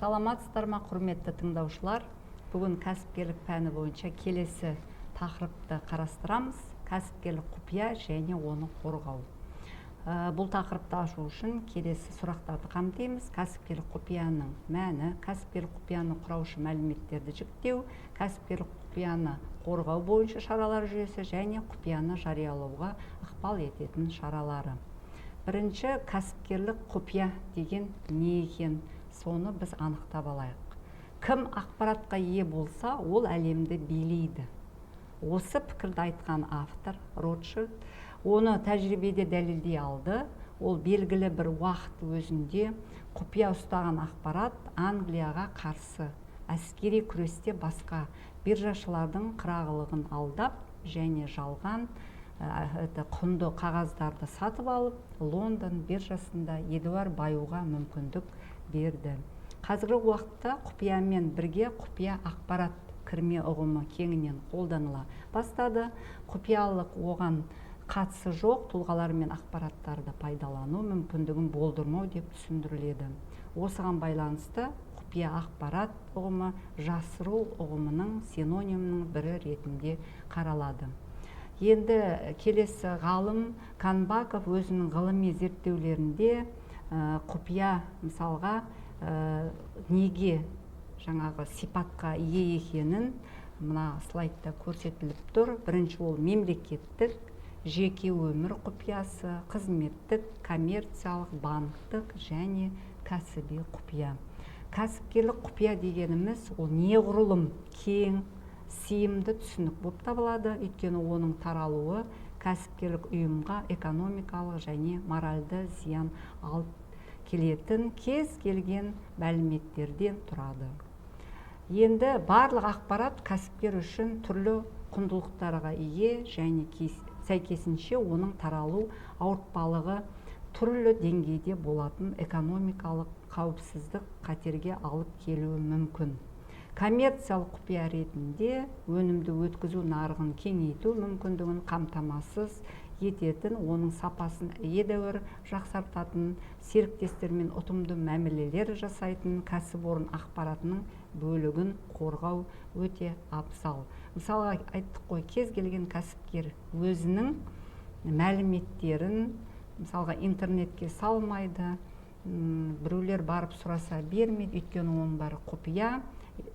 Саламатсыздар ма, құрметті тыңдаушылар! Бүгін кәсіпкерлік пәні бойынша келесі тақырыпты қарастырамыз: кәсіпкерлік құпия және оны қорғау. Бұл тақырыпты ашу үшін келесі сұрақтарды қамтимыз: кәсіпкерлік құпияның мәні, кәсіпкерлік құпияны құраушы мәліметтерді жіктеу, кәсіпкерлік құпияны қорғау бойынша шаралар жүйесі және құпияны жариялауға ықпал ететін шаралары. Бірінші, кәсіпкерлік құпия деген не екен, соны біз анықтап алайық. Кім ақпаратқа ие болса, ол әлемді билейді. Осы пікірді айтқан автор Ротшильд оны тәжірибеде дәлелдей алды. Ол белгілі бір уақыт өзінде құпия ұстаған ақпарат Англияға қарсы әскери күресте басқа биржашылардың қырағылығын алдап және жалған это құнды қағаздарды сатып алып, Лондон биржасында едәуір баюға мүмкіндік берді. Қазіргі уақытта құпиямен бірге құпия ақпарат кірме ұғымы кеңінен қолданыла бастады. Құпиялық — оған қатысы жоқ тұлғалар мен ақпараттарды пайдалану мүмкіндігін болдырмау деп түсіндіріледі. Осыған байланысты құпия ақпарат ұғымы жасыру ұғымының синонимінің бірі ретінде қаралады. Енді келесі ғалым Канбаков өзінің ғылыми зерттеулерінде құпия, мысалға, неге жаңағы сипатқа ие екенін мына слайдта көрсетіліп тұр. Бірінші, ол мемлекеттік, жеке өмір құпиясы, қызметтік, коммерциялық, банктік және кәсіби құпия. Кәсіпкерлік құпия дегеніміз ол неғұрлым кең, сыйымды түсінік болып табылады, өйткені оның таралуы кәсіпкерлік ұйымға экономикалық және моральды зиян алып келетін кез келген мәліметтерден тұрады. Енді барлық ақпарат кәсіпкер үшін түрлі құндылықтарға ие және сәйкесінше оның таралу ауыртпалығы түрлі деңгейде болатын экономикалық қауіпсіздік қатерге алып келуі мүмкін. Коммерциялық құпия ретінде өнімді өткізу нарығын кеңейту мүмкіндігін қамтамасыз ететін, оның сапасын едәуір жақсартатын, серіктестермен ұтымды мәмілелер жасайтын кәсіпорын ақпаратының бөлігін қорғау өте абзал. Мысалға, айттық қой, кез келген кәсіпкер өзінің мәліметтерін, мысалға, интернетке салмайды, біреулер барып сұраса, бермейді, өйткені оның бәрі құпия.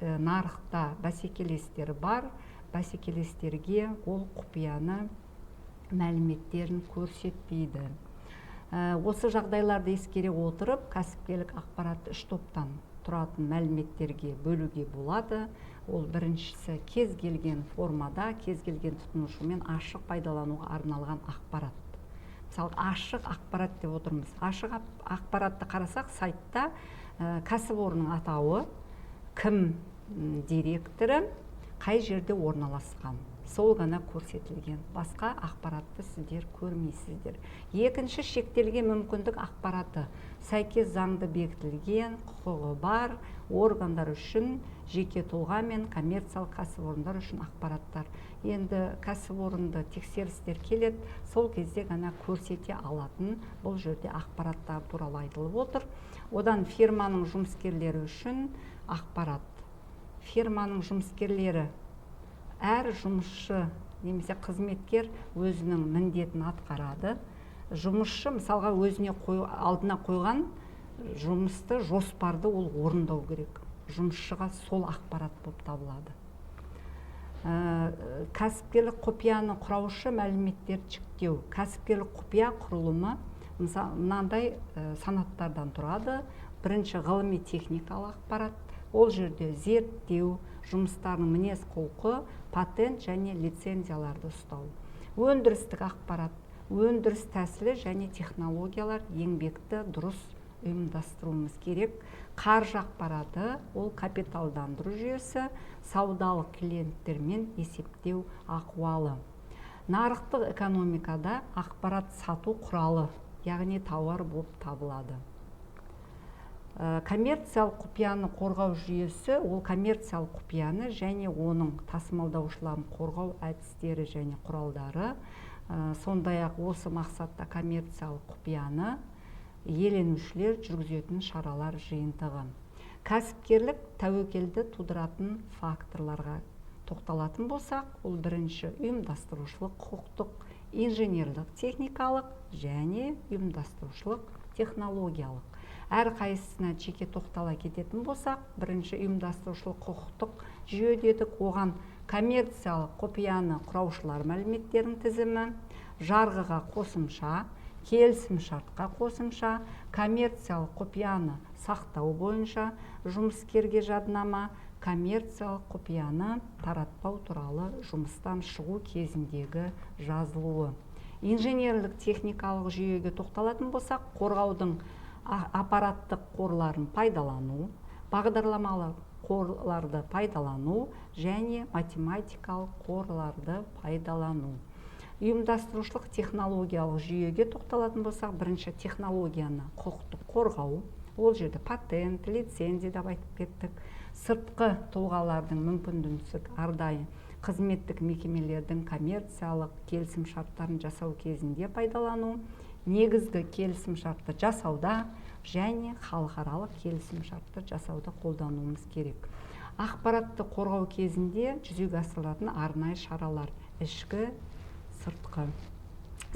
Нарықта бәсекелестер бар, бәсекелестерге ол құпияны мәліметтерін көрсетпейді. Осы жағдайларды ескере отырып, кәсіпкерлік ақпаратты үш топтан тұратын мәліметтерге бөлуге болады. Ол біріншісі — кез келген формада, кез келген тұтынушымен ашық пайдалануға арналған ақпарат. Мысалы, ашық ақпарат деп отырмыз. Ашық ақпаратты қарасақ, сайтта кәсіпорынның атауы, кім директоры, қай жерде орналасқан, сол ғана көрсетілген, басқа ақпаратты сіздер көрмейсіздер. Екінші, шектелген мүмкіндік ақпараты: сәйкес заңды бекітілген құқығы бар органдар үшін, жеке тұлға мен коммерциялық кәсіпорындар үшін ақпараттар. Енді кәсіпорынды тексерістер келеді, сол кезде ғана көрсете алатын бұл жерде ақпараттар туралы айтылып отыр. Одан фирманың жұмыскерлері үшін ақпарат. Фирманың жұмыскерлері, әр жұмысшы немесе қызметкер өзінің міндетін атқарады. Жұмысшы, мысалға, өзіне алдына қойған жұмысты, жоспарды ол орындау керек. Жұмысшыға сол ақпарат болып табылады. Кәсіпкерлік құпияны құраушы мәліметтерді жіктеу. Кәсіпкерлік құпия құрылымы, мысалы, мынандай санаттардан тұрады. Бірінші, ғылыми техникалық ақпарат. Ол жерде зерттеу жұмыстарының мінез құлқы, патент және лицензияларды ұстау. Өндірістік ақпарат: өндіріс тәсілі және технологиялар, еңбекті дұрыс ұйымдастыруымыз керек. Қаржы ақпараты: ол капиталдандыру жүйесі, саудалық клиенттермен есептеу ахуалы. Нарықтық экономикада ақпарат сату құралы, яғни тауар болып табылады. Коммерциялық құпияны қорғау жүйесі — ол коммерциялық құпияны және оның тасымалдаушыларын қорғау әдістері және құралдары. Сондай ақ осы мақсатта коммерциялық құпияны иеленушілер жүргізетін шаралар жиынтығы. Кәсіпкерлік тәуекелді тудыратын факторларға тоқталатын болсақ, ол бірінші ұйымдастырушылық, құқықтық, инженерлік, техникалық және ұйымдастырушылық, технологиялық. Әрқайсысына жеке тоқтала кететін болсақ, бірінші ұйымдастырушылық құқықтық жүйе дедік, оған коммерциялық құпияны құраушылар мәліметтерінің тізімі, жарғыға қосымша, келісімшартқа қосымша, коммерциялық құпияны сақтау бойынша жұмыскерге жаднама, коммерциялық құпияны таратпау туралы жұмыстан шығу кезіндегі жазылуы. Инженерлік техникалық жүйеге тоқталатын болсақ, қорғаудың аппараттық қорларын пайдалану, бағдарламалы қорларды пайдалану және математикалық қорларды пайдалану. Ұйымдастырушылық технологиялық жүйеге тоқталатын болсақ, бірінші технологияны құқықтық қорғау, ол жерде патент, лицензия деп айтып кеттік, сыртқы тұлғалардың мүмкіндігінше арнайы қызметтік мекемелердің коммерциялық келісімшарттарын жасау кезінде пайдалану, негізгі келісімшартты жасауда және халықаралық келісімшартты жасауда қолдануымыз керек. Ақпаратты қорғау кезінде жүзеге асырылатын арнайы шаралар ішкі, сыртқы.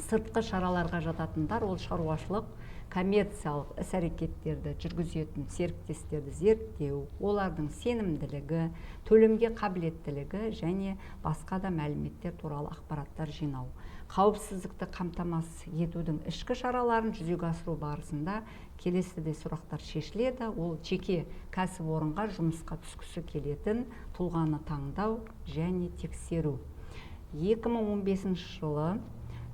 Сыртқы шараларға жататындар ол шаруашылық, коммерциялық іс-әрекеттерді жүргізетін серіктестерді зерттеу, олардың сенімділігі, төлемге қабілеттілігі және басқа да мәліметтер туралы ақпараттар жинау. Қауіпсіздікті қамтамасыз етудің ішкі шараларын жүзеге асыру барысында келесідей сұрақтар шешіледі. Ол жеке кәсіпорынға жұмысқа түскісі келетін тұлғаны таңдау және тексеру. 2015 жылы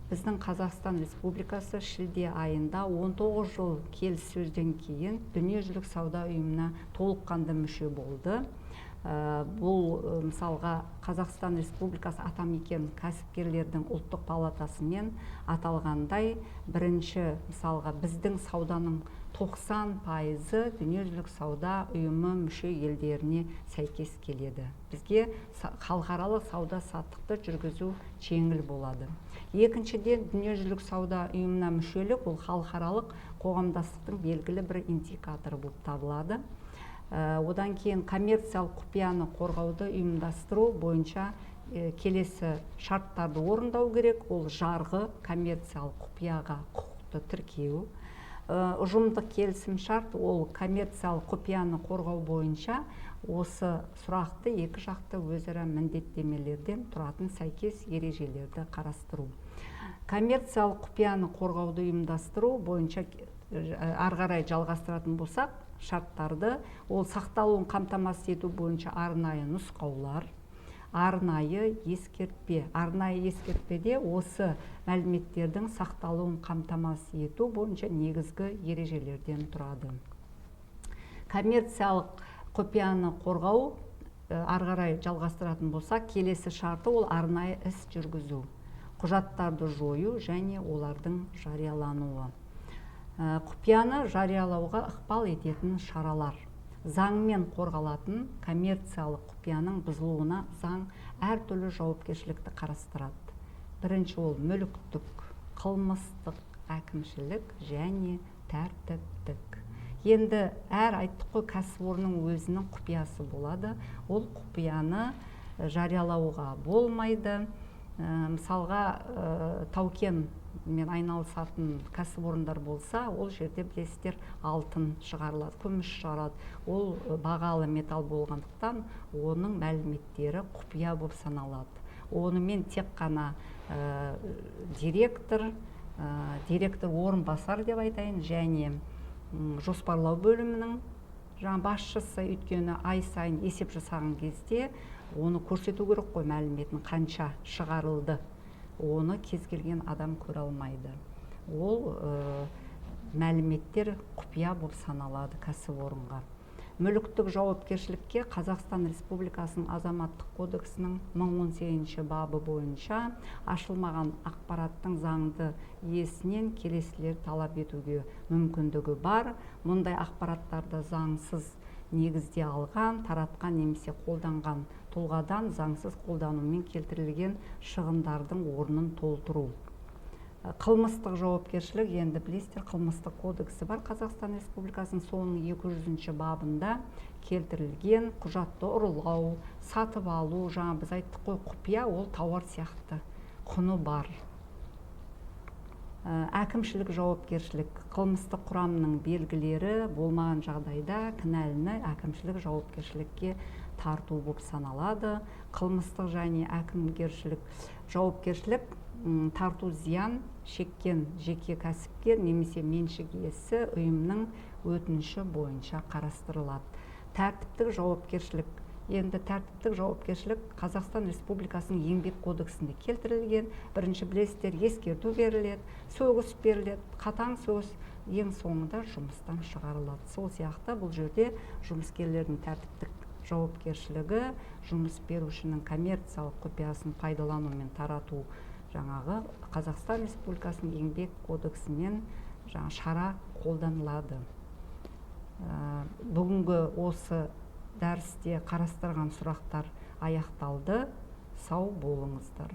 біздің Қазақстан Республикасы шілде айында 19 жыл келіссөзден кейін Дүниежүзілік сауда ұйымына толыққанды мүше болды. Бұл мысалға Қазақстан Республикасы Атамекен кәсіпкерлердің ұлттық палатасымен аталғандай, бірінші мысалға біздің сауданың 90% Дүниежүзілік сауда ұйымы мүше елдеріне сәйкес келеді. Бізге халықаралық сауда саттықты жүргізу жеңіл болады. Екіншіден, Дүниежүзілік сауда ұйымына мүшелік ол халықаралық қоғамдастықтың белгілі бір индикаторы болып табылады. Одан кейін коммерциялық құпияны қорғауды ұйымдастыру бойынша келесі шарттарды орындау керек. Ол жарғы коммерциялық құпияға құқықты тіркеу. Ұжымдық келісімшарт ол коммерциялық құпияны қорғау бойынша осы сұрақты екі жақты өзара міндеттемелерден тұратын сәйкес ережелерді қарастыру. Коммерциялық құпияны қорғауды ұйымдастыру бойынша ары қарай жалғастыратын болсақ, шарттарды ол сақталуын қамтамасыз ету бойынша арнайы нұсқаулар, арнайы ескертпе. Арнайы ескертпеде осы мәліметтердің сақталуын қамтамасыз ету бойынша негізгі ережелерден тұрады. Коммерциялық құпияны қорғау ары қарай жалғастыратын болсақ, келесі шарты ол арнайы іс жүргізу, құжаттарды жою және олардың жариялануы. Құпияны жариялауға ықпал ететін шаралар. Заңмен қорғалатын коммерциялық құпияның бұзылуына заң әртүрлі жауапкершілікті қарастырады. Бірінші ол мүліктік, қылмыстық, әкімшілік және тәртіптік. Енді әр айттық қой, кәсіпорынның өзінің құпиясы болады. Ол құпияны жариялауға болмайды. Мысалға, тау-кен мен айналысатын кәсіпорындар болса, ол жерде білесіздер алтын шығарылады, күміс шығарылады. Ол бағалы металл болғандықтан оның мәліметтері құпия болып саналады. Онымен тек қана директор, директор орынбасар деп айтайын, және жоспарлау бөлімінің жаңа басшысы, өйткені ай сайын есеп жасаған кезде оны көрсету керек қой, мәліметін қанша шығарылды. Оны кез келген адам көре алмайды. Ол мәліметтер құпия болып саналады кәсіпорынға. Мүліктік жауапкершілікке Қазақстан Республикасының Азаматтық кодексінің 1018 бабы бойынша ашылмаған ақпараттың заңды иесінен келесілер талап етуге мүмкіндігі бар. Мұндай ақпараттарды заңсыз негізде алған, таратқан немесе қолданған тұлғадан заңсыз қолданумен келтірілген шығындардың орнын толтыру. Қылмыстық жауапкершілік, енді білесіздер, қылмыстық кодексі бар Қазақстан Республикасының, соның 200-бабында келтірілген құжатты ұрлау, сатып алу. Жаңа біз айттық қой, құпия ол тауар сияқты, құны бар. Әкімшілік жауапкершілік: қылмыстық құрамның белгілері болмаған жағдайда кінәліні әкімшілік жауапкершілікке тарту болып саналады. Қылмыстық және әкімгершілік жауапкершілік тарту зиян шеккен жеке кәсіпкер немесе меншік иесі ұйымның өтініші бойынша қарастырылады. Тәртіптік жауапкершілік. Енді тәртіптік жауапкершілік Қазақстан Республикасының Еңбек кодексінде келтірілген. Бірінші, білесіздер, ескерту беріледі, сөгіс беріледі, қатаң сөгіс, ең соңында жұмыстан шығарылады. Сол сияқты бұл жерде жұмыскерлердің тәртіптік жауапкершілігі жұмыс берушінің коммерциялық құпиясын пайдалану мен тарату, жаңағы Қазақстан Республикасының Еңбек кодексімен жаңа шара қолданылады. Бүгінгі осы дәрісте қарастырған сұрақтар аяқталды. Сау болыңыздар.